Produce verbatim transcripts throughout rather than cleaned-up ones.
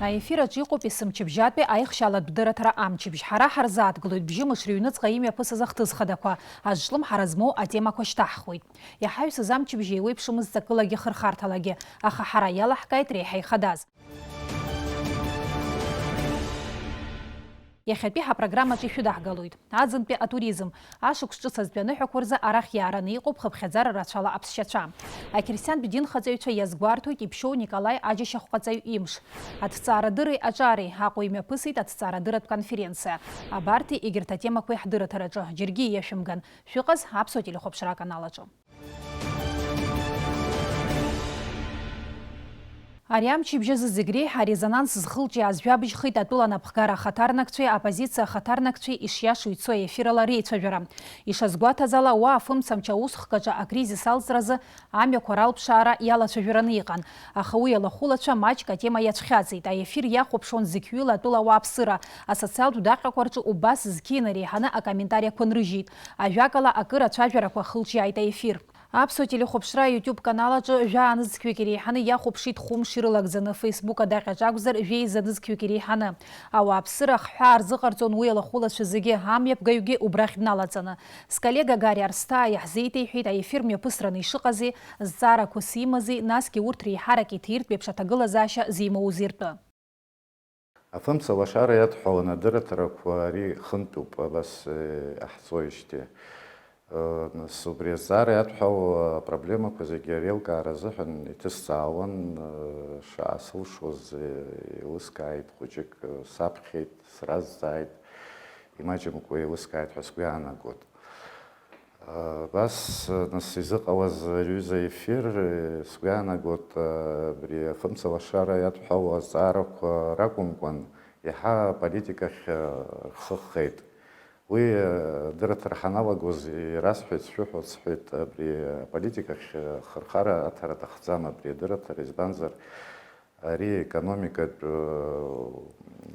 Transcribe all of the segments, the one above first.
Аефир аҿы иҟоуп есымчыбжьатәи аихшьалатә дырраҭара амчыбжь. Ҳара ҳарзааҭгылоит бжьымш рыҩныҵҟа имҩаԥысыз ахҭыс хадақәа, азҿлымҳара змоу атемақәа шьҭаҳхуеит. Иҳаҩсыз амчыбжь еиуеиԥшымызт ҵакылагьы хырхарҭалагьы, аха ҳара иалаҳкааит реиҳа ихадаз. Иахьатәи ҳапрограммаҿы ишәыдаҳгалоит аӡынтәи атуризм. Ашықәс ҿыц азтәи аныҳәақәа рзы арахь иаараны иҟоуп хыԥхьаӡара рацәала аԥсшьацәа. Ақьырсиантә динхаҵаҩцәа иазгәарҭоит иԥшьоу Николаи аџьашьахәҟаҵаҩ имш. Аҭҵаарадырреи аҿареи Аҟәа имҩаԥысит аҭҵаарадырратә конференциа. Абарҭи егьырҭ атемақәеи ҳдырраҭараҿы. Џьаргьы иашәымган. Шәыҟаз Аԥсуа телехәаԥшра аканал аҿы. Ари амчыбжь азы зегь реиҳа арезонанс зхылҿиааз жәабжьхеит атәыла анапхгара ахаҭарнакцәеи аоппозициа ахаҭарнакцәеи ишиашоу ицо аефирала реицәажәара. Ишазгәаҭаз ала, уа афымцамч аусхкаҿы акризис алҵразы амҩақәа ралԥшаара иалацәажәараны иҟан, аха уи алахәылацәа маҷк атема иацәхьаҵит. Аефир иахәаԥшуан зықьҩыла атәыла ауааԥсыра, асоциалтә даҟьақәа рҿы убас зқьи инареиҳаны акомментариақәа нрыжьит. Ажәакала, акыр ацәажәарақәа ахылҿиааит аефир. Аԥсуа телехәаԥшра YouTube канал аҿы жәаа нызқьҩык иреиҳаны иахәаԥшит хәымш ирылагӡаны, Facebook адаҟьаҿ акәзар, жәеиза нызқьҩык иреиҳаны. Ауааԥсыра ахҳәаа рзыҟарҵон уи алахәылацәа зегьы, амҩаԥгаҩгьы убрахь дналаҵаны. Сколлега Гари Арсҭаа иаҳзеиҭеиҳәеит аефир мҩаԥысраны ишыҟази, зҵаарақәа симази, насгьы урҭ реиҳарак иҭиртә еиԥш аҭагылазаашьа зимоузи ртәы. Афымца лашара иадҳәаланы адырраҭарақәа ари хынтәуп, абас, э, иҟаҳҵоижьҭеи. Э, нас убри азҵаара иадҳәалоу апроблемақәа зегьы реилкаара азыҳәан иҭысҵаауан, э, шаасылшоз, э, еилыскааит хәыҷык, э, саԥхьеит, сразҵааит, имаҷымкәа еилыскааит ҳәа сгәы иаанагоит. Абас, нас, изыҟалаз аҩыза ефир, сгәы иаанагоит, абри афымца лашара иадҳәалоу азҵаарақәа ракәымкәан, иаҳа аполитикахь рхы хеит. Уи, адырраҭара ҳаналагоз ирасҳәеит, сшәыҳәоит, сҳәеит, абри аполитикахь ахырхара аҭара аҭахӡам абри адырраҭара, избанзар, Ари економикатә, э,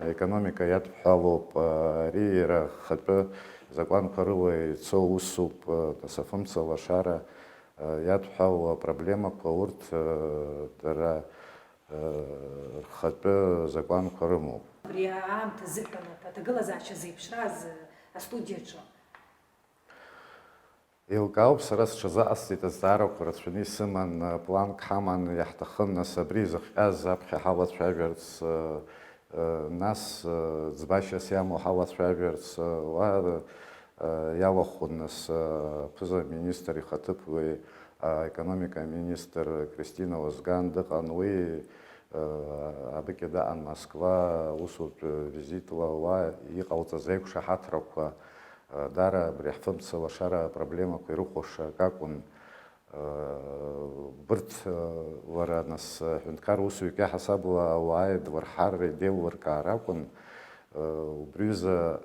аекономика иадҳәалоуп, ари иара ахатәы закәанқәа рыла ицо усуп, э, нас афымца лашара, э, иадҳәалоу апроблемақәа урҭ, э, дара, э, рхатәы закәанқәа рымоуп. Абри аамҭа азыҳәан аҭагылазаашьа зеиԥшрааз астудиаҿы. Еилкаауп, сара сҽазыҟасҵеит, азҵаарақәа рацәаны исыман, планк ҳаман, иаҳҭахын, нас, абри изыхҟьаз аԥхьа ҳалацәажәарц, нас, ӡбашьас иамоу ҳалацәажәарц, уа, иалахәын, нас, аԥыза-министр ихаҭыԥуаҩ, аекономика аминистр Кристина Озган дыҟан, уи, абыкьа даан Москва, усутә визитла уа иҟалҵаз аиқәшаҳаҭрақәа, Дара абри ҳфымца лашара апроблемақәа ирыхәаша акакәын. Убырҭ, лара, нас, аҳәынҭқар усзуҩык иаҳасабала ауаа идурҳар, идеилуркаар акәын. Убри ҩыза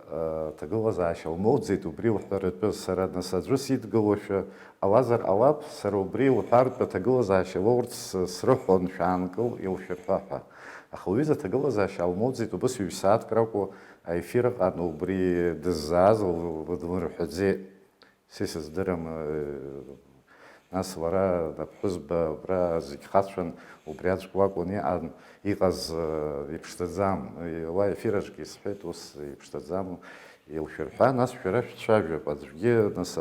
аҭагылазаашьа лмоуӡеит, убри лҳәаратәы. Сара, нас, аӡәы сидгылошәа ҟалазар ҟалап, сара убри лҳәартә аҭагылазаашьа лоурц срыҳәон, шәаанкыл, илшәырҳәа ҳәа. Аха лҩыза аҭагылазаашьа лмоуӡеит, убыс ҩ-сааҭк ракәу, Аефир ыҟан, убри дыззааз лдмырҳәаӡеит. Са исыздырам, нас лара лаԥҳәызба абра зегь хацәан, убри аӡәк лакәын иҟан, иҟаз, иԥшӡаӡам. Уа ефираҿгьы исҳәеит, ус иԥшӡаӡам, илшәырҳәа, нас шәара шәцәажәап, аӡәгьы, нас,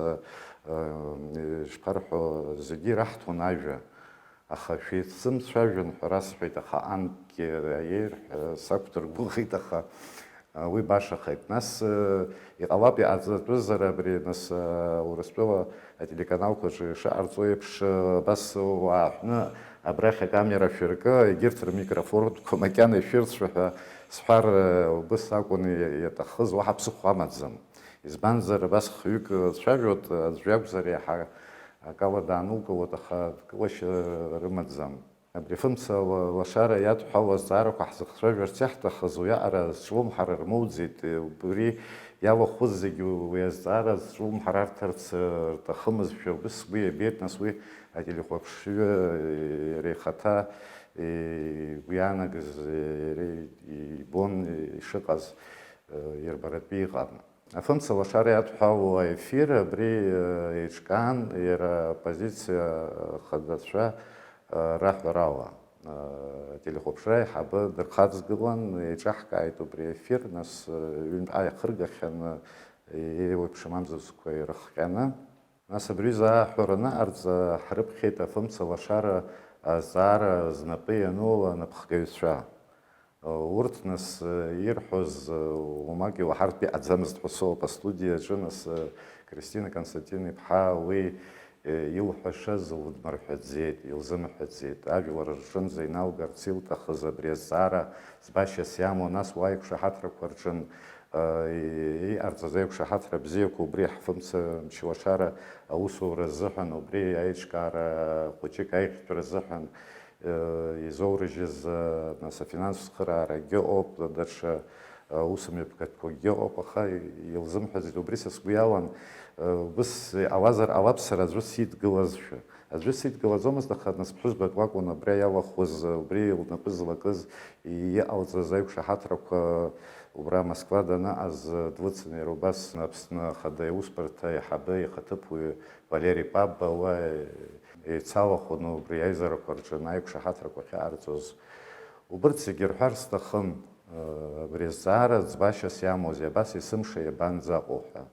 ишԥарҳәо, зегьы ираҳҭон ажәа. Аха шәеицымцәажәан ҳәа расҳәеит, аха анкьгьы аиеир ҳәа сақәдыргәыӷит, аха, а, уи башахеит. Нас, э, иҟалап иҟаҵатәызар абри, нас, а, Урыстәыла ателеканалқәаҿы ишыҟарҵо еиԥш, э, абас уааҳәны абрахь акамера шәыркы, егьырҭ рмикрофонқәа макьана ишәырцәа ҳәа сҳәар, э, убыс акәын иа-, иаҭахыз, уаҳа ԥсыхәа амаӡам. Избанзар, абас хҩык цәажәоит, аӡә иакәзар иаҳа акала даанылкылоит, аха дкылашьа рымаӡам. Абри афымца ла-, лашара иадҳәалоу азҵаарақәа ҳзыхцәажәарц иаҳҭахыз уиаҟара зҿлымҳара рмоуӡеит. Убри иалахәыз зегьы уи азҵаара зҿлымҳара арҭарц рҭахымызшәа убыс сгәы иабеит, нас уи ателехәаԥшҩы иара ихаҭа игәы иаанагаз иара ибон ишыҟаз, ирбаратәы иҟан. Афымца лашара иадҳәалоу аефир абри, э, еиҿкаан иара аоппозициа, э, хадацәа, э, раҳәарала. Ателехәаԥшра аиҳабы дырхаҵгылан, еиҿаҳкааит убри аефир, нас ҩынтә ааихыргахьан, еиуеиԥшым амзызқәа ирыхҟьаны. Нас абри аҩыза ааҳәара анаҟарҵа, ҳрыԥхьеит афымца лашара азҵаара знапы иану анапхгаҩцәа. Урҭ, нас, ирҳәоз уамак иуаҳартә иҟаӡамызт ҳәа соуп. Астудиа аҿы, нас, Кристина Константин-иԥҳа уи илҳәашаз лыдмырҳәаӡеит, илзымҳәаӡеит. Ажәлар рҿынӡа иналгарц илҭахыз абри азҵаара ӡбашьас иамоу, нас уа аиқәшаҳаҭрақәа рҿын, иҟарҵаз аиқәшаҳаҭра бзиақәа убри ҳфымца мчылашара аусура азыҳәан, убри аиҿкаара хәыҷык аиӷьтәра азыҳәан, изоурыжьыз, нас, афинанстә цхыраарагьы ыҟоуп, даҽа усмҩаԥгатәқәакгьы ыҟоуп, аха илзымҳәаӡеит. Убри са сгәы иалан, убыс иҟалазар ҟалап сара аӡәы сидгылазшәа. Аӡәы сидгылаӡомызт, аха нас ԥҳәызбак лакәын абра иалахәыз, убри лнапы злакыз, иҟалҵаз аиқәшаҳаҭрақәа убра Москва даныҟаз длыцын иара убас Аԥсны Ахада аусбарҭа аиҳабы ихаҭыԥуаҩ Валери Пабба уа еицалахәын убри аизарақәа рҿы аиқәшаҳаҭрақәа ахьаҟарҵоз. Убырҭ зегьы рҳәар сҭахын, абри азҵаара ӡбашьас иамоузеи, абас есымша иабанӡаҟоу ҳәа.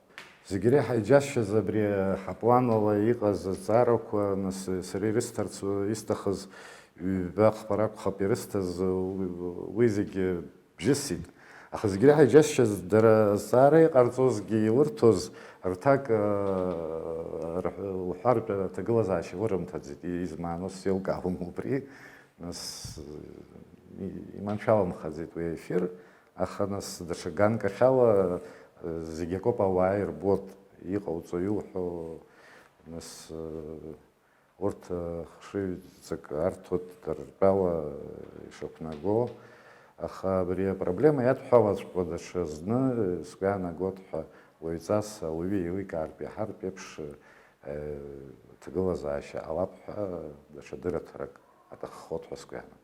Зегь реиҳа иџьасшьаз абри ҳапланала иҟаз азҵаарақәа, нас, сара ирысҭарц исҭахыз ҩба хԥа ракәхап ирысҭаз, уи, уи зегьы бжьысит. Аха зегь реиҳа иџьасшьаз, дара азҵаара иҟарҵозгьы илырҭоз рҭак, рҳ-, лҳәартә аҭагылазаашьа лырымҭаӡеит, измааноу сзеилкаауам убри, нас, и-, иманшәаламхаӡеит уи аефир, аха, нас, даҽа ганкахьала, зегь акоуп, ауаа ирбоит, иҟауҵо, иуҳәо, нас, Урҭ, э, хшыҩҵак арҭоит, дыртәала, э, ишақәнаго, аха абри апроблема иадҳәалаҵәҟьо даҽа зны, э, сгәы иаанагоит ҳәа, уаҩҵас ауаҩы еиликаартә иаҳартә еиԥш, э, ҭагылазаашьа ҟалап ҳәа, даҽа дырраҭарак аҭаххоит ҳәа сгәы иаанагоит.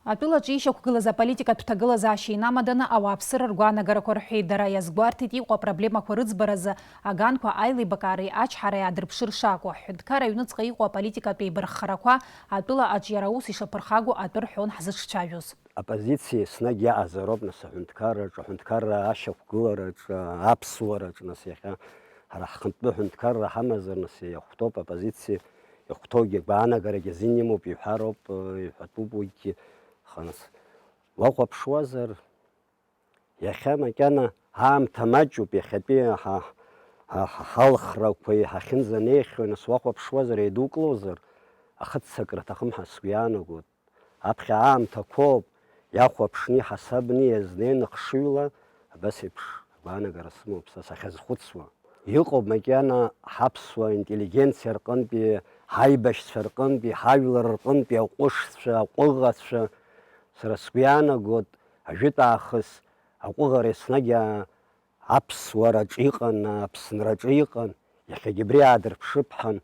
Атәылаҿы ишьақәгылаз аполитикатә ҭагылазаашьа инамаданы ауааԥсыра ргәаанагарақәа рҳәеит. Дара иазгәарҭеит иҟоу апроблемақәа рыӡбаразы аганқәа аилибакаареи ачҳареи аадырԥшыр шакәу. Аҳәынҭқар аҩныҵҟа иҟоу аполитикатә еибарххарақәа атәыла аҿиара аус ишаԥырхагоу атәы рҳәон ҳзыҿцәажәоз. Аппозициа еснагь иаҟазароуп, нас, аҳәынҭқарраҿы, аҳәынҭқарра ашьақәгылараҿы, аԥсуараҿы, нас, иахьа ҳара ҳхынтәы ҳәынҭқарра ҳамазар, нас, иахәҭоуп аппозициа, ихәҭоугьы агәаанагарагьы азин имоуп, иҳәароуп, иҳәатәуп уигьы, аха, нас, уахәаԥшуазар, иахьа макьана аамҭа маҷуп, иахьатәи ҳа, ҳа, ҳа, ҳалхрақәеи ҳахьынӡанеихьоу, нас, уахәаԥшуазар, еидукылозар, ахыццакра аҭахым ҳәа сгәы иаанагоит. Аԥхьа аамҭақәоуп, иахәаԥшны, иҳасабны, иазнеины хшыҩла абас еиԥш агәаанагара сымоуп са сахьазхәыцуа. Иҟоуп макьана ҳаԥсуа интеллигенциа рҟынтәи, ҳаибашьцәа рҟынтәи, ҳажәлар рҟынтәи аҟәышцәа, аҟәыӷацәа. Сара сгәы иаанагоит, ажәытә аахыс аҟәыӷара еснагь а-, аԥсуараҿы иҟан, Аԥсынраҿы иҟан, иахьагьы абри аадырԥшып ҳәан,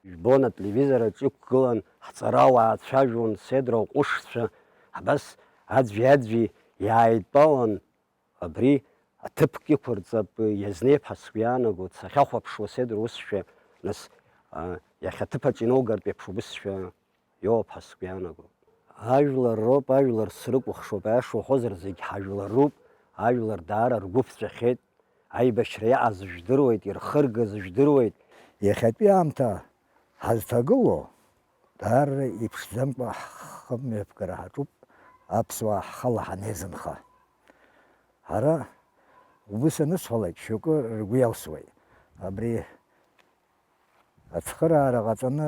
жәбон ателевизор аҿы иқәгылан, ҳҵарауаа цәажәон, седра аҟәышцәа, абас аӡәи-аӡәи иааидтәалан, абри аҭыԥк иқәырҵап, иазнеип ҳәа сгәы иаанагоит, сахьахәаԥшуа седра усшәа, нас, а, иахьа аҭыԥаҿ иноугартә еиԥш убысшәа иоуп ҳәа сгәы иаанаго. Ажәлар роуп, ажәлар срыкәыхшоуп, аиаша уҳәозар, зегь ҳажәларуп, ажәлар даара ргәы ԥҵәахьеит, аибашьра иаҟаз жәдыруеит, ирхыргаз жәдыруеит. Иахьатәи аамҭа ҳазҭагылоу даара иԥшӡамкәа ҳхымҩаԥгара ҳаҿуп, аԥсуаа ҳхала ҳанеизынха. Ҳара убыс анысҳәалак, шьоукы ргәы иалсуеит. Абри Ацхыраара ҟаҵаны,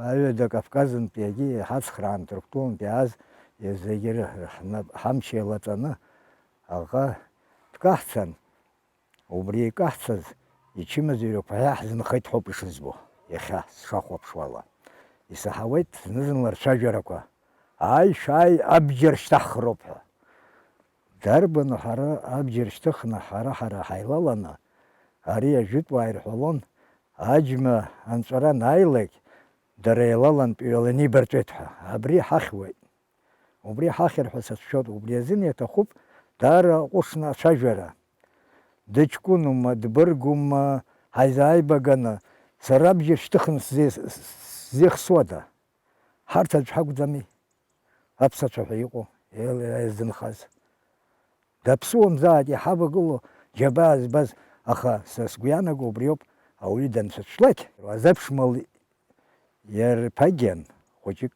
аҩада Кавказынтәи егьи ҳацхраан Ҭырқәтәылантәи ааз, зегьы ры-, ҳнап-, ҳамч еилаҵаны, аӷа дкаҳцан, убри икаҳцаз ичымазаҩрақәа иаҳзынхеит ҳәоуп ишызбо, иахьа сшахәаԥшуала. Исаҳауеит зны-зынла рцәажәарақәа, "Ааи, шәааи, абџьар шьҭаҳхроуп" ҳәа. Дарбану ҳара абџьар шьҭыхны ҳара-ҳара ҳаилаланы, ари ажәытәуаа ирҳәалон, аџьма анҵәара анааилак, дара еилалан тәҩала инибартәеит ҳәа. Абри ҳахьуеит. Убри ҳахьыр ҳәа сацәшәоит. Убри азын иаҭахуп даара аҟәышны ацәажәара. Дыҷкәынума, дбыргума, ҳаизааибаганы, Сара абџьар шьҭыхны сзеи-, сзеихсуада? Ҳарҭ аӡә ҳакәӡами? Аԥсацәа ҳәа иҟоу, еилаҳәа иазынхаз. Даԥсуамзааит иҳавагылоу џьабаа збаз, аха са сгәы иаанаго убриоуп, ауаҩы данцәыцәлак, азаԥшмал иарԥагьан хәыҷык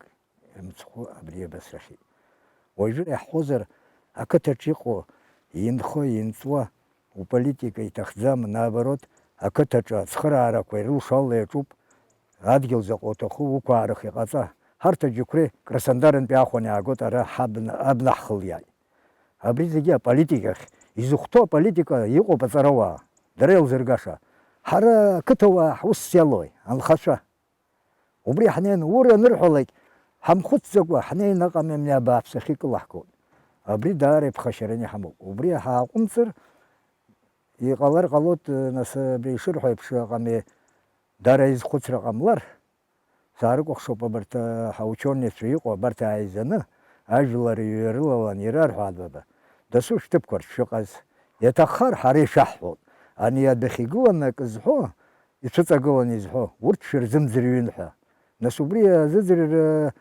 имцхәы абри иабасрахьеит. Уажәы иаҳҳәозар, ақыҭаҿ иҟоу, инхо, инҵуа, уполитика иҭахӡам, наоборот, ақыҭаҿы ацхыраарақәа ирылшо ала иаҿуп, адгьыл заҟа уҭаху уқәаарых иҟаҵа. Ҳарҭ аџьықәреи Краснодарынтәи аахәаны иаагоит, ара ҳабна, абна ҳхылиааит. Абри зегьы аполитикахь изыхәҭоу аполитика иҟоуп аҵарауаа, дара иалзыргаша. Ҳара ақыҭауаа ҳус иалои, анхацәа? Убри ҳнеины, ура анырҳәалак, ҳамхәыцӡакәа ҳнеины аҟами абни абааԥс ахь икылаҳгоит. Абри даара иԥхашьараны иҳамоуп. Убри ҳааҟәымҵыр, иҟалар ҟалоит, нас, абри ишырҳәо еиԥш, аҟами дара изхәыцра ҟамлар, саарыкәыхшоуп абарҭ, ҳаучёнецәа иҟоу абарҭ ааизаны, ажәлар иҩарылалан ирарҳәо адәаба, дасу шәҭыԥқәа шәыҟаз, иаҭаххар ҳара ишаҳҳәоит. Ани адәахьы игыланы акы зҳәо, ицәыҵагыланы изҳәо, урҭ шәырзымӡырҩын ҳәа. Нас убри азыӡырҩра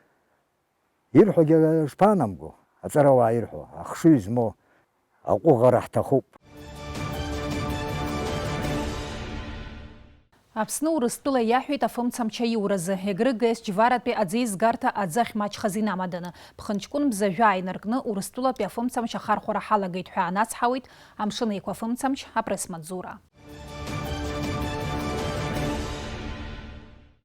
ирҳәогьы шԥаанамго? Аҵарауаа ирҳәо, ахшыҩ змоу аҟәыӷара ҳҭахуп. Аԥсны Урыстәыла иаҳәеит афымцамч аиуразы, Егры ГЭС џьваратәи аӡеизгарҭа аӡы ахьмаҷхаз инамаданы. Ԥхынҷкәын мза жәаа инаркны Урыстәылатәи афымцамч ахархәара ҳалагеит ҳәа анацҳауеит Амшын Еиқәа афымцамч апресс-маҵзура.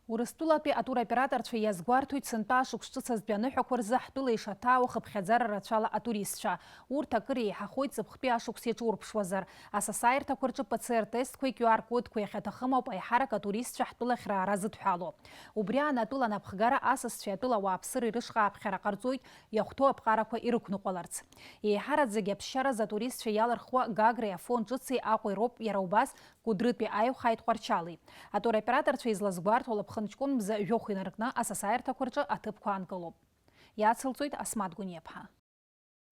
Урыстәылатәи атуроператорцәа иазгәарҭоит, сынтәа ашықәс ҿыцазтәи аныҳәақәа рзы ҳтәыла ишаҭаау хыԥхьаӡара рацәала атуристцәа. Урҭ акыр еиҳахоит ҵыԥхтәи ашықәс иаҿурԥшуазар. Асасааирҭақәа рҿы П Ц Р тестқәеи Q R кодқәеи ахьаҭахым ауп аиҳарак атуристцәа ҳтәылахь раара зыдҳәало. Убри аан атәыла анапхгара асасцәеи атәыла ауааԥсыреи рышҟа аԥхьара ҟарҵоит, иахәҭоу аԥҟарақәа ирықәныҟәаларц. Еиҳараӡагьы аԥсшьаразы атуристцәа иалырхуа Гагреи Афон ҿыци Аҟәеи роуп, иара убас Кәыдрытәи Аиҩхааи Тҟәарчали. Атуроператорцәа излазгәарҭо, лыԥхынҷкәын мза жәохә инаркны асасааирҭақәа рҿы аҭыԥқәа аанкылоуп. Иацылҵоит Асмаҭ Гәыниаԥҳа.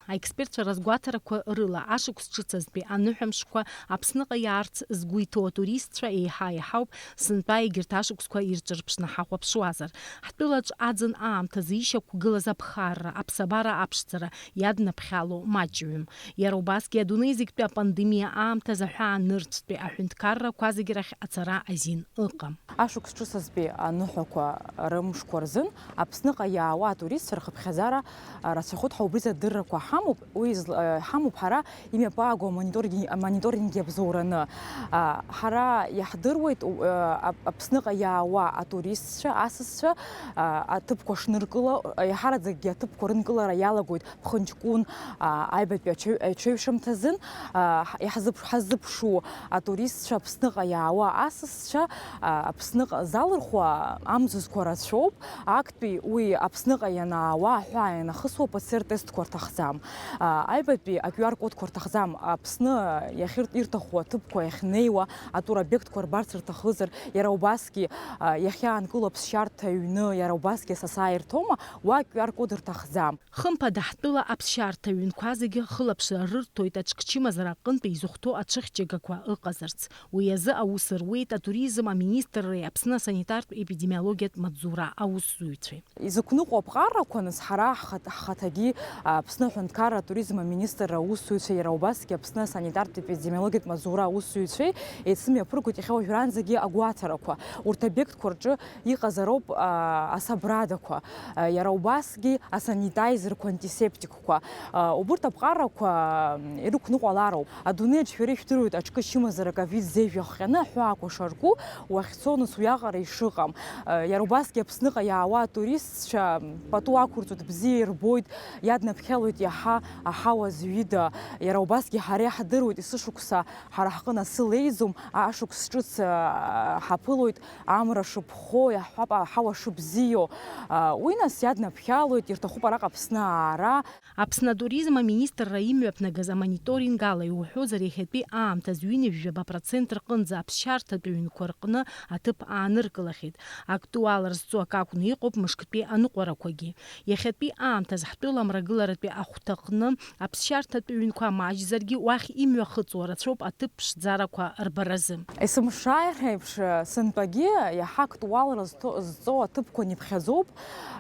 Аекспертцәа разгәаҭарақәа рыла, ашықәс ҿыцазтәи аныҳәамшқәа Аԥсныҟа иаарц згәы иҭоу атуристцәа еиҳа-еиҳауп сынтәа егьырҭ ашықәсқәа ирҿырԥшны ҳахәаԥшуазар. Ҳтәылаҿ аӡын аамҭазы ишьақәгылаз аԥхарра, аԥсабара аԥшӡара иаднаԥхьало маҷҩым. Иара убасгьы адунеи зегьтәи апандемиа аамҭазы аҳәаанырцәтәи аҳәынҭқаррақәа зегь рахь ацара азин ыҟам. Ашықәс ҿыцазтәи аныҳәақәа рымшқәа рзын Аԥсныҟа иаауа атуристцәа рхыԥхьаӡара, а, рацәахоит ҳәа убри адыррақәа ҳамоуп, уи изл-, а, ҳамоуп ҳара имҩаԥааго амониторги-, амониторинги абзоураны. А, ҳара иаҳдыруеит, у-, а, Ап-, Аԥсныҟа иаауа атуристцәа, асасцәа, а, аҭыԥқәа шныркыла, еиҳараӡакгьы аҭыԥқәа рынкылара иалагоит Ԥхынҷкәын, а, аҩбатәи аҽеи-, аҽеиҩшамҭазын, а, ҳ-, иаҳзыԥ-, ҳаззыԥшу атуристцәа, Аԥсныҟа иаауа асасцәа, а, Аԥсныҟа залырхуа амзызқәа рацәоуп. Актәи уи Аԥсныҟа ианаауа аҳәаа ианахысуа П Ц Р тестқәа рҭахӡам. А, аҩбатәи а Q R кодқәа рҭахӡам. Аԥсны иахьырт-, ирҭаху аҭыԥқәа иахьнеиуа, атуробиектқәа рбарц рҭахызар, иара убасгьы, а, иахьаанкыло аԥсшьарҭа ҩны, иара убасгьы асасааирҭома, уа Q R код рҭахӡам. Хымԥада, ҳтәыла аԥсшьарҭа ҩынқәа зегьы хылаԥшра рырҭоит аҿкы чымазара аҟынтәи изыхәҭоу аҽыхьчагақәа ыҟазарц. Уи азы аус руеит атуризм аминистрреи Аԥсны асанитартә-епидемиологиатә маҵзура аусзуҩцәеи. Изықәныҟәо аԥҟарақәа нас ҳара ҳхаҭ-, ҳхаҭагьы Аԥсны аҳәынҭқарра атуризм аминистрра аусзуҩцәеи иара убасгьы Аԥсны асанитартә-епидемиологиатә маҵзура аусзуҩцәеи еицымҩаԥыргоит иахьа уажәраанӡагьы агәаҭарақәа. Урҭ обиектқәа рҿы иҟазароуп, а, асабрадақәа, а, иара убасгьы асанитайзерқәа, антисептикқәа. А, убырҭ аԥҟарақәа, м, ирықәныҟәалароуп. Адунеи аҿы шәара ишәдыруеит аҿкы чымазара ковид зеижә иахҟьаны аҳәаақәа шарку уахьцо, нас уиаҟара ишыҟам. А, иара убасгьы Аԥсныҟа иаауа атуристцәа пату ақәырҵоит, бзиа ирбоит, иаднаԥхьалоит иаҳа аҳауа зҩыда. Иара убасгьы ҳара иаҳдыруеит, есышықәса ҳара ҳҟын асы леиӡом, ашықәс ҿыц, а, ҳаԥылоит, амра шыԥхо, иаҳҳәап, аҳауа шыбзиоу. А, уи нас иаднаԥхьалоит, ирҭахуп араҟа Аԥсны аара. Аԥсны атуризм аминистрра имҩаԥнагаз амониторинг ала иуҳәозар, иахьатәи аамҭаз ҩынҩажәаба процент рҟынӡа аԥсшьарҭатә ҩнқәа рҟны аҭыԥ ааныркылахьеит. Актуалра зҵо акы акәны иҟоуп мышкытәи аныҟәарақәагьы. Иахьатәи аамҭаз ҳтәыла амрагыларатәи ахәҭ аҩнаҭаҟны аԥсшьарҭатә ҩнқәа маҷзаргьы уахь имҩахыҵуа рацәоуп аҭыԥ ԥшӡарақәа рбаразы. Есымшааир еиԥш, сынтәагьы иаҳа актуалра зҭо-, зҵоу аҭыԥқәа неиԥхьаӡоуп,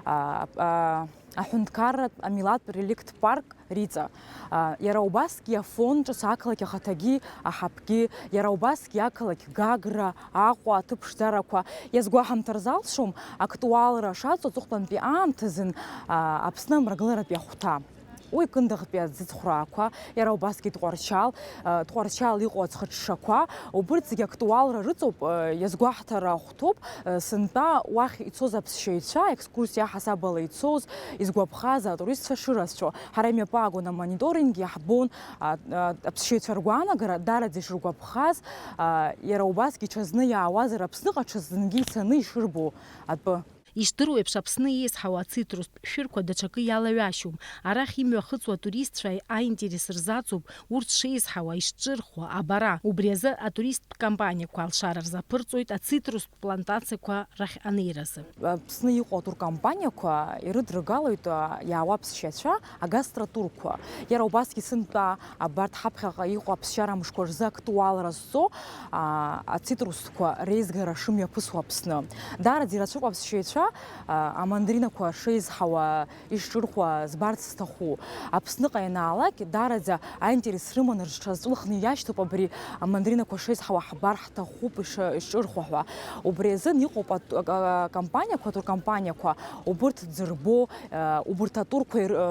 а, а, аҳәынҭқарратә амилаҭтә реликтә парк Риҵа. А, иара убасгьы Афон ҿыц ақалақь ахаҭагьы, аҳаԥгьы, иара убасгьы ақалақь Гагра, Аҟәа аҭыԥ ԥшӡарақәа. Иазгәаҳамҭар залшом, актуалра шаҵоу аҵыхәтәантәи аамҭазын, а, Аԥсны амрагыларатәи ахәҭа. Уи Кындыӷтәи аӡыцхәраақәа, иара убасгьы Тҟәарчал, а, Тҟәарчал иҟоу аӡхыҽҽақәа, убырҭ зегьы актуалра рыҵоуп, а, иазгәаҳҭара ахәҭоуп, а, сынтәа уахь ицоз аԥсшьаҩцәа, аекскурсиа аҳасабала ицоз, изгәаԥхаз атуристцәа шырацәоу. Ҳара имҩаԥаагон амониторинг, иаҳбон, а, а, аԥсшьаҩцәа ргәаанагара, даараӡа ишыргәаԥхаз, а, иара убасгьы ҽазны иаауазар Аԥсныҟа ҽазынгьы ицаны ишырбо атәы. Ишдыру еиԥш, Аԥсны еизҳауа ацитрустә шәырқәа даҽакы иалаҩашьом. Арахь имҩахыҵуа атуристцәа аинтерес рзаҵоуп урҭ шеизҳауа, ишҿырхуа, абара. Убри азы атуристтә компаниақәа алшара рзаԥырҵоит ацитрустә плантациақәа рахь анеиразы. Аԥсны иҟоу атуркомпаниақәа ирыдыргалоит, а, иаауа аԥсшьацәа, агастротурқәа. Иара убасгьы сынтәа абарҭ ҳаԥхьаҟа иҟоу аԥсшьара мшқәа рзы актуалра зҵо, а, ацитрусқәа реизгара шымҩаԥысуа Аԥсны. Даараӡа ирацәоуп аԥсшьаҩцәа, а, амандаринақәа шеизҳауа, ишҿырхуа збарц сҭаху. Аԥсныҟа ианаалак, даараӡа аинтерес рыманы рҽазҵәылхны иашьҭоуп абри амандаринақәа шеизҳауа ҳбар ҳҭахуп иш-, ишҿырхуа ҳәа. Убри азын иҟоуп ат-, а, компаниақәа, атуркомпаниақәа, убырҭ ӡырбо, а, убырҭ атурқәа ир-, а,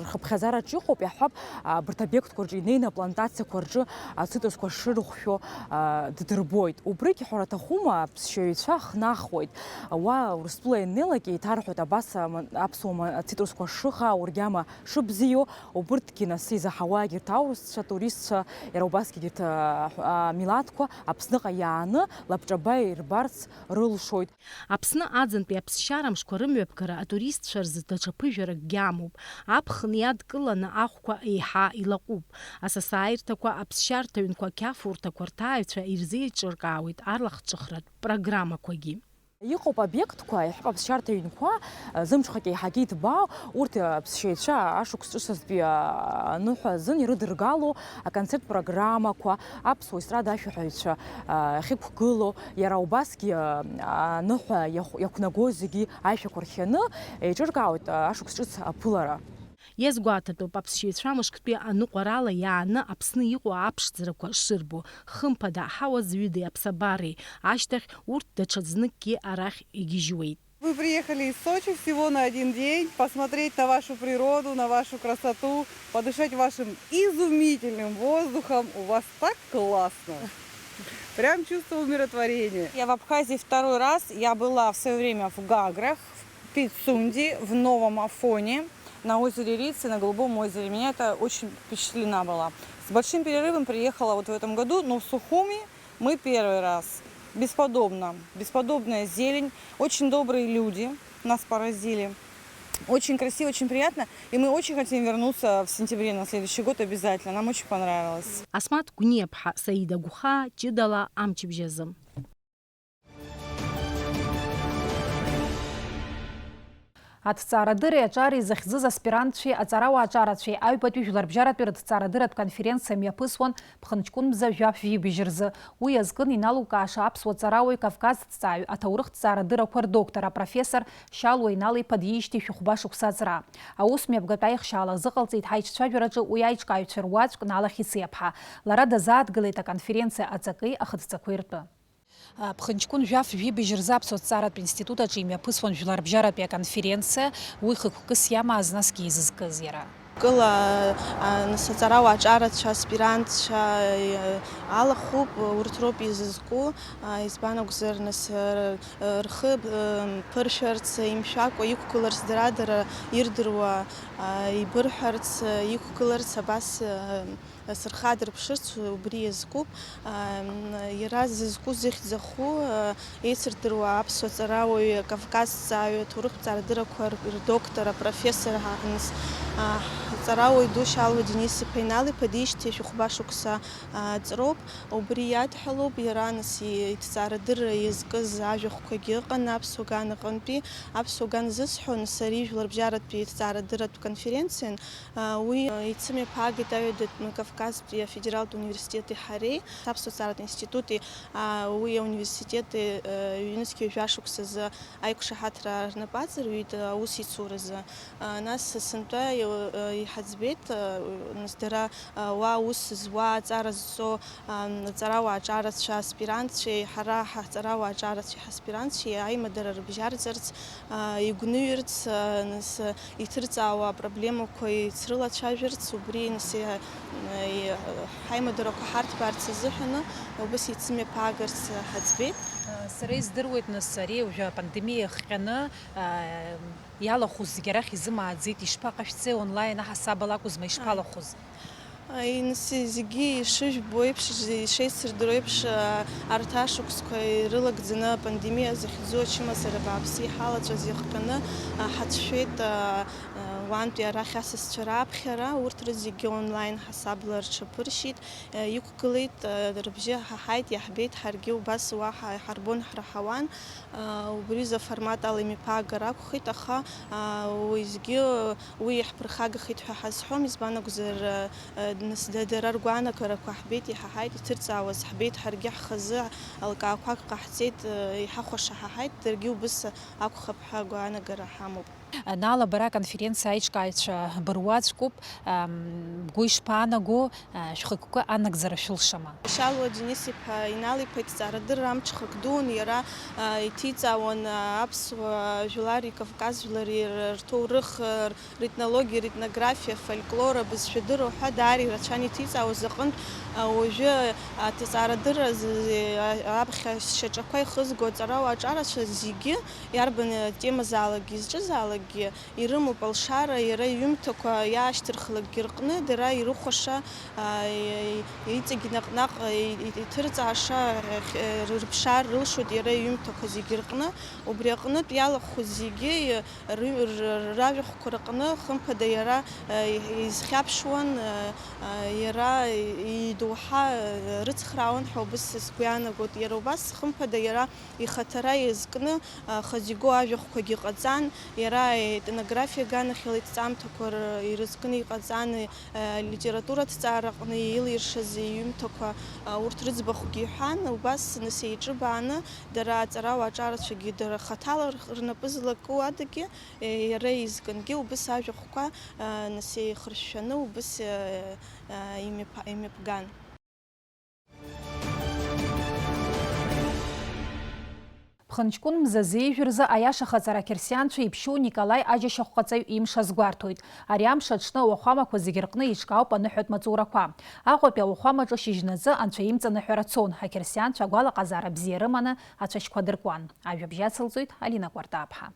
рхыԥхьаӡараҿ иҟоуп, иаҳҳәап, а, абырҭ обиектқәа рҿы инеины аплантациақәа рҿы ацитрусқәа шырыхәшәо, а, ддырбоит. Убригь ҳәара аҭахума, аԥсшьаҩцәа хнахуеит. Уа Урыстәыла ианнеилак еиҭарҳәоит абас, а, ма-, аԥсуа ма-, ацитрусқәа шыхаау, ргьама шыбзиоу, убырҭгьы нас изаҳауа егьырҭ аурысцәа, туристцәа, иара убасгьы егьырҭ, а, а, милаҭқәа Аԥсныҟа иааны лабҿаба ирбарц рылшоит. Аԥсны аӡынтәи аԥсшьара мшқәа рымҩаԥгара атуристцәа рзы даҽа ԥыжәаракгьы амоуп. Аԥхын иадкыланы ахәқәа еиҳа илаҟәуп. Асасааирҭақәа, аԥсшьарҭа ҩнқәа, ақьафурҭақәа рҭааҩцәа ирзеиҿыркаауеит арлахҿыхратә программақәагьы. Иҟоуп обиектқәа, иаҳҳәап, аԥсшьарҭа ҩнқәа, зымҽхак еиҳагьы иҭбаау, урҭ аԥсшьаҩцәа ашықәс ҿыц азтәи аныҳәа азын ирыдыргало аконцерттә программақәа, аԥсуа естрада ашәаҳәаҩцәа ахьықәгыло, иара убасгьы аныҳәа иахә-, иақәнагоу зегьы аишәақәа рхианы еиҿыркаауеит ашықәс ҿыц аԥылара. Иазгәаҭатәуп аԥсшьаҩцәа мышктәи аныҟәарала иааны Аԥсны иҟоу аԥшӡарақәа шырбо. Хымԥада, аҳауа зҩыдеи аԥсабареи, ашьҭахь урҭ даҽазныкгьы арахь игьежьуеит. Вы приехали из Сочи всего на один день посмотреть на вашу природу, на вашу красоту, подышать вашим изумительным воздухом. У вас так классно. Прям чувство умиротворения. Я в Абхазии второй раз. Я была в своё время в Гаграх, в Пицунде, в Новом Афоне, на озере Рица, на Голубом озере. Меня это очень впечатлена была. С большим перерывом приехала вот в этом году, но в Сухуми мы первый раз. Бесподобно. Бесподобная зелень. Очень добрые люди нас поразили. Очень красиво, очень приятно. И мы очень хотим вернуться в сентябре на следующий год обязательно. Нам очень понравилось. Асмаҭ Гәниаԥҳа, Саида Гәхаа, ҷыдала амчыбжь азы. Аҭҵаарадырреи аҿареи зыхьӡыз аспирантцәеи аҵарауаа аҿарацәеи аҩбатәи жәларбжьаратәи рыҭҵаарадырратә конференциа мҩаԥысуан ԥхынҷкәын мза жәаф жәибжь рзы. Уи азкын иналукааша аԥсуа ҵарауаҩ, кавказҭҵааҩ, аҭоурыхҭҵаарадыррақәа рдоктор, апрофессор Шьалуа Инал-иԥа диижьҭеи шәыхәба шықәса аҵра. Аус мҩаԥгатә аихшьаала азыҟалҵеит ҳаиҿцәажәараҿы уи аиҿкааҩцәа руаӡәк Нала Хьыциаԥҳа. Лара дазааҭгылеит аконференциа аҵаки ахыдҵақәеи ртәы. Ԥхынҷкәын жәаф жәибжь рзы аԥсуа ҭҵааратә институтаҿы имҩаԥысуан жәларбжьаратәи аконференциа, уи хықәкыс иамаз насгьы изызкыз иара. Кыла, а, нас аҵарауаа аҿарацәа, аспирантцәа, э, алахәуп, урҭ роуп изызку, а, избан акәзар, нас, э, рхы, э, ԥыршәарц, имшәакәа иқәгыларц, дара-дара ирдыруа, а, ибырҳәарц, э, иқәгыларц абас, э, Сырхадырԥшырц убри иазкуп. Ам, иара зызку, зыхьӡ аху, а, еицырдыруа аԥсуа ҵарауаҩы, кавказҵааҩы, аҭоурыхтә ҵарадыррақәа р-, рдоктор, апрофессор ҳа-, нас, а, ҳҵарауаҩ ду Шьалуа Денис-иԥа Инал-иԥа диижьҭеи шәыхәба шықәса, а, ҵроуп. Убри иадҳәалоуп иара, нас, и-, иҭҵаарадырра иазкыз ажәахәқәагьы ыҟан аԥсуа ган аҟынтәи. Аԥсуа ган зысҳәо, нас, ари Жәларбжьаратәи иҭҵаарадырратә конференциан, а, уи, а, ицымҩаԥаагеит Аҩадатәи Кавказтәи афедералтә университети ҳареи, аԥсуа ҭҵааратә институти, а, уи ауниверситети, а, ҩнызқьи жәа шықәсазы аиқәшаҳаҭра рнапы аҵарҩит, а, аусеицуразы. А, нас сынтәа, а, иҳаӡбеит, а, нас дара, а, уа аус зуа, аҵара зҵо, ам, аҵарауаа аҿарацәа, аспирантцәеи ҳара ҳаҵарауаа аҿарацәеи ҳаспирантцәеи аимадара рыбжьарҵарц, а, игәныҩырц, а, нас, а, иҭырҵаауа апроблемақәа ицрылацәажәарц, убри, нас, а, и-, ҳаимадарақәа ҳарҭбаарц азыҳәаны убас еицымҩаԥаагарц ҳаӡбеит. Сара издыруеит, нас, ари уажәы апандемиа иахҟьаны, а, иалахәыз зегьы арахь изымааӡеит, ишԥаҟашәҵеи, онлайн аҳасабала акәызма, ишԥалахәыз? Ааи, нас, зегьы ишыжәбо еиԥш, ишеицырдыруа еиԥш, а, арҭ ашықәсқәа ирылагӡаны апандемиа захьӡу ачымазара бааԥсы иҳалаҵәаз иахҟьаны, а, ҳацәшәеит, а, а, уантәи арахь асасцәа раԥхьара, урҭ рызегьы онлайн ҳасабла рҽаԥыршьит, а, иқәгылеит, а, рыбжьы ҳаҳаит, иаҳбеит, ҳаргьы убас уаҳа иҳарбон, ҳраҳауан. Убри изы аформат ала имҩаԥаагар акәхеит, аха, уеизгьы уи иаҳԥырхагахеит ҳәа ҳазҳәом, избан акәзар, нас, да-, дара ргәаанагарақәа ҳбеит, иҳаҳаит, иҭырҵаауаз ҳбеит, ҳаргьы ҳхазы алкаақәак ҟаҳҵеит, иҳахәаша ҳаҳаит, даргьы убыс акәхап ҳәа агәаанагара ҳамоуп. Нала, бара аконференциа аиҿкааҩцәа быруаӡәкуп, ам, бгәы ишԥаанаго, а, шәхықәкы анагӡара шәылшама? Шьалуа Денис-иԥа Инал-иԥа иҭҵаарадырра амҽхак дуун, иара, а, иҭиҵаауан, а, аԥсуа жәлари Кавказ жәлари р-, рҭоурых, р-, ретнологиа, ретнографиа, афольклор, абызшәадырра уҳәа даара ирацәан иҭиҵаауаз аҟынтә, а, уажәы аҭҵаарадырра з-, а, аԥхьа шьаҿақәа ихызго аҵарауаа аҿарацәа зегьы, иарбан темазаалакгьы, изҿызаалакгьы, ирымоуп алшара, иара иҩымҭақәа иаашьҭырхлакгьы рҟны дара ирыхәаша, а, и-, иҵегь наҟ-наҟ и-, и-, иҭырҵааша, а, рыԥшаар рылшоит иара иҩымҭақәа зегьы рҟны. Убри аҟнытә иалахәыз зегьы ры-, р-, ражәахәқәа рҟны, хымԥада, иара, а, и-, изхьаԥшуан, а, а, иара идоуҳа, а, рыцхраауан ҳәа убыс сгәы иаанагоит. Иара убас, хымԥада, иара ихаҭара иазкны, а, хазы игоу ажәахәқәагьы ҟаҵан, иара аетнографиа аганахьала иҭҵаамҭақәа р-, ирызкны иҟаҵан, а, алитература аҭҵаараҟны илиршаз иҩымҭақәа, а, урҭ рыӡбахәгьы иҳәан, убас нас еиҿыбааны, дара аҵарауаа аҿарацәагьы дара хаҭала р-, рнапы злаку адагьы, е, иара изкынгьы убыс ажәахәқәа, а, нас еихыршәшәаны убыс, а, а, имҩаԥа-, имҩаԥган. Ԥхынҷкәын мза зеижә рзы аиашахаҵара ақьырсианцәа Иԥшьоу Николаи аџьашьахәҟаҵаҩ имш азгәарҭоит. Ари амш аҽны ауахәамақәа зегьы рҟны еиҿкаауп аныҳәатә маҵурақәа. Аҟәатәи ауахәамаҿы шьыжьнаҵы анцәа имҵаныҳәара цон, ақьырсианцәа агәалаҟазаара бзиа рыманы ацәашьқәа дыркуан. Ажәабжь ацылҵоит Алина Кәарҭаԥҳа.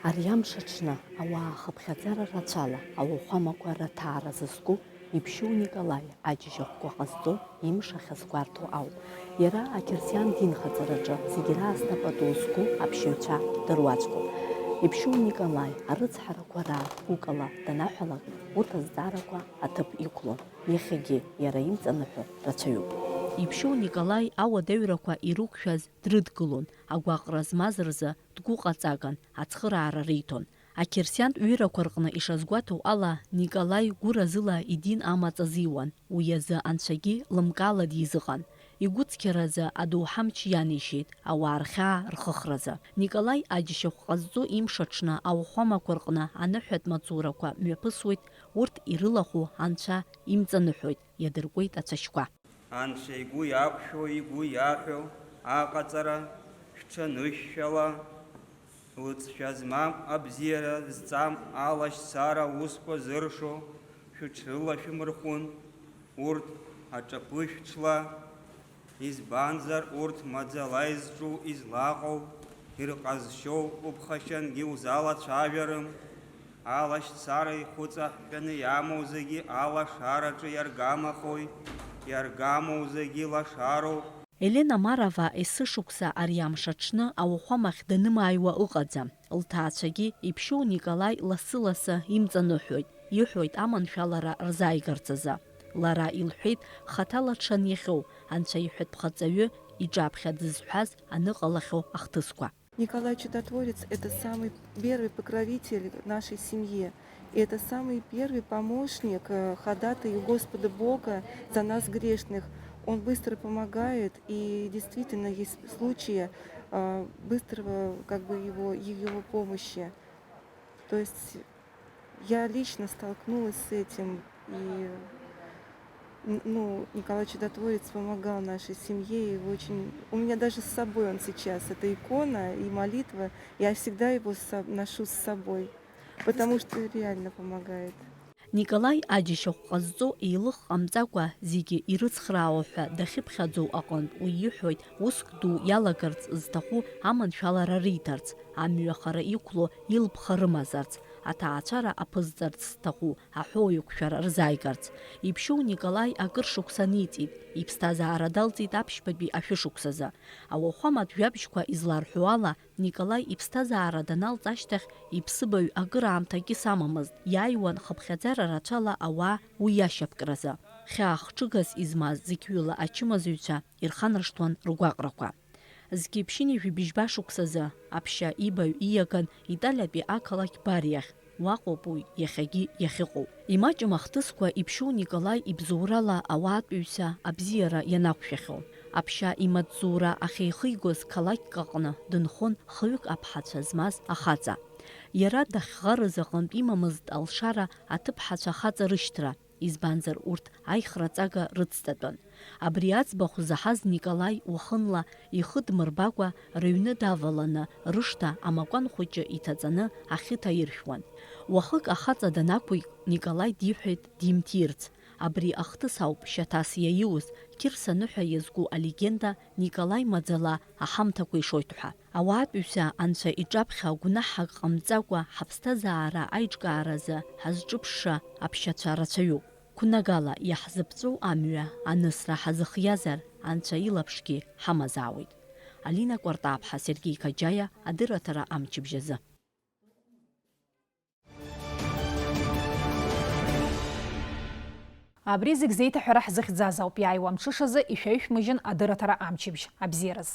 Ари амш аҽны ауаа ахыԥхьаӡара рацәала ауахәамақәа раҭаара зызку Иԥшьоу Николаи аџьашьахәқәа ҟазҵо имш ахьазгәарҭо ауп. Иара ақьырсиан динхаҵараҿы зегь раасҭа пату зқәу аԥшьаҩцәа дыруаӡәкуп. Иԥшьоу Николаи арыцҳарақәа раан гәыкала данаҳәалак, урҭ азҵаарақәа аҭыԥ иқәлон. Иахьагьы иара имҵаныҳәо рацәаҩуп. Иԥшьоу Николаи ауадаҩрақәа ирықәшәаз дрыдгылон, агәаҟра змаз рзы дгәыҟаҵаган, ацхыраара риҭон. Ақьырсиантә ҩырақәа рҟны ишазгәаҭоу ала, Николаи гәыразыла идин амаҵ азиуан, уи азы Анцәагьы лымкаала дизыҟан. Игәыцқьаразы адоуҳа мч ианишьеит, ауаа рхьаа рхыхразы. Николаи аџьашьахә ҟазҵо имш аҽны ауахәамақәа рҟны аныҳәатә маҵурақәа мҩаԥысуеит, урҭ ирылахәу Анцәа имҵаныҳәоит, иадыркуеит ацәашьқәа. Анцәа игәы иақәшәо, игәы иаҳәо аҟаҵара шәҽанышәшәала, лыҵшәа змам, абзиара зҵам, алашьцара аусқәа зыршо шәыҽрылашәымырхәын, урҭ аҿаԥышә ҽла, избанзар, урҭ маӡала изҿу, излаҟоу, ирҟазшьоу уԥхашьангьы узалацәажәарым. Алашьцара ихәыҵаҳәҳәаны иамоу зегьы алашараҿы иаргамахои, иаргамоу зегьы лашароуп. Елена Марова есышықәса ари амш аҽны ауахәамахь данымааиуа ыҟаӡам. Лҭаацәагьы иԥшьоу Николаи лассы-лассы имҵаныҳәоит, иҳәоит аманшәалара рзааигарц азы. Лара илҳәеит хаҭала дшаниахьоу, Анцәа иҳәатәхаҵаҩы иҿаԥхьа дызҳәаз аныҟалахьоу ахҭысқәа. Николай Чудотворец — это самый первый покровитель нашей семье. И это самый первый помощник, э, ходатай у Господа Бога за нас грешных. Он быстро помогает, и действительно есть случаи, э, быстрого, как бы, его, его помощи. То есть я лично столкнулась с этим, и ну, Николай Чудотворец помогал нашей семье, и очень... У меня даже с собой он сейчас, это икона и молитва. Я всегда его ношу с собой, потому что реально помогает. Николаи аџьашьахә ҟазҵо еилых ҟамҵакәа зегьы ирыцхраауа ҳәа дахьыԥхьаӡоу аҟынтә уи иҳәоит, уск ду иалагарц зҭаху аманшәалара риҭарц, амҩахара иқәло илԥха рымазарц, аҭаацәара аԥызҵарц зҭаху аҳәоу еиқәшәара рзааигарц. Иԥшьоу Николаи акыр шықәса ниҵит, иԥсҭазаара далҵит аԥшьбатәи ашәышықәсазы. Ауахәаматә жәабжьқәа изларҳәо ала, Николаи иԥсҭазаара даналҵ ашьҭахь иԥсыбаҩ акыраамҭа акгьы самамызт, иааиуан хыԥхьаӡара рацәала ауаа уи иашьапкразы. Хьаа хҿыгас измаз зықьҩыла ачымазаҩцәа ирханаршҭуан ргәаҟрақәа. Зқьи ԥшьынҩажәи быжьба шықәсазы аԥшьа ибаҩ ииаган Италиатәи ақалақь Бари ахь, уаҟоуп уи иахьагьы иахьыҟоу. Имаҷым ахҭысқәа иԥшьоу Николаи ибзоурала ауаатәыҩса абзиара ианақәшәахьоу. Аԥшьа имаҵзура ахьеихигоз қалақьк аҟны дынхон хҩык аԥҳацәа змаз ахаҵа. Иара дахьӷарыз аҟынтә имамызт алшара аҭыԥҳацәа хаҵа рышьҭра, избанзар урҭ аихраҵага рыцҵатәын. Абри аӡбахә заҳаз Николаи уахынла ихы дмырбакәа рыҩны даваланы рышҭа амакәан хәыҷы иҭаҵаны ахьы ҭаиршәуан. Уахык ахаҵа данақәик, Николаи диҳәеит димҭирц. Абри ахҭыс ауп шьаҭас иаиуз, Қьырса ныҳәа иазку алегенда Николаи маӡала аҳамҭақәа ишоит ҳәа. Ауаатәыҩса Анцәа иҿаԥхьа гәнаҳак ҟамҵакәа ҳаԥсҭазаара аиҿкааразы ҳазҿыԥшша аԥшьацәа рацәаҩуп. Қәнагала иаҳзыԥҵәоу амҩа анысра ҳазыхиазар, Анцәа илаԥшгьы ҳамазаауеит. Алина Кәартаԥҳа, Сергеи Каџьаиа, адырраҭара Амчыбжь азы. Абри зегь зеиҭаҳәара ҳзыхьӡаз ауп, иааиуа амҽышазы ишәаҩшәмыжьын адырраҭара Амчыбжь. Абзиараз.